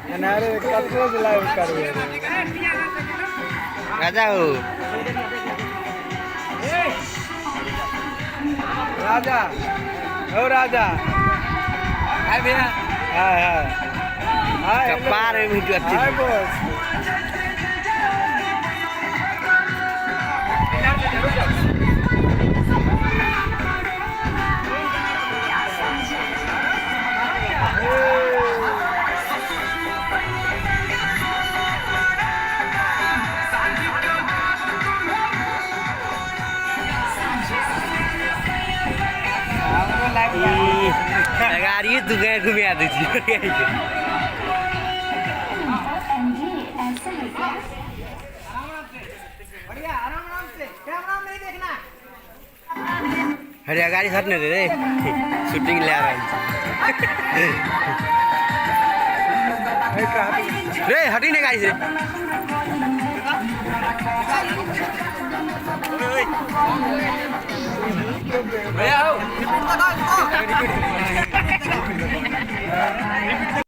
अरे कतबो से लाइव करबै। राजा हो। राजा हो राजा। हाय भैया। हाय हाय हाय। कपार में वीडियो अच्छी। हाय बॉस। गाड़ी तू गए घुमा दै छी। ऐसा है क्या? बढ़िया, आराम आराम से, कैमरा में नहीं देखना। अरे गाड़ी हटने दे रे, शूटिंग ले रहल छी रे, हटी ने गाड़ी से। भैया आओ।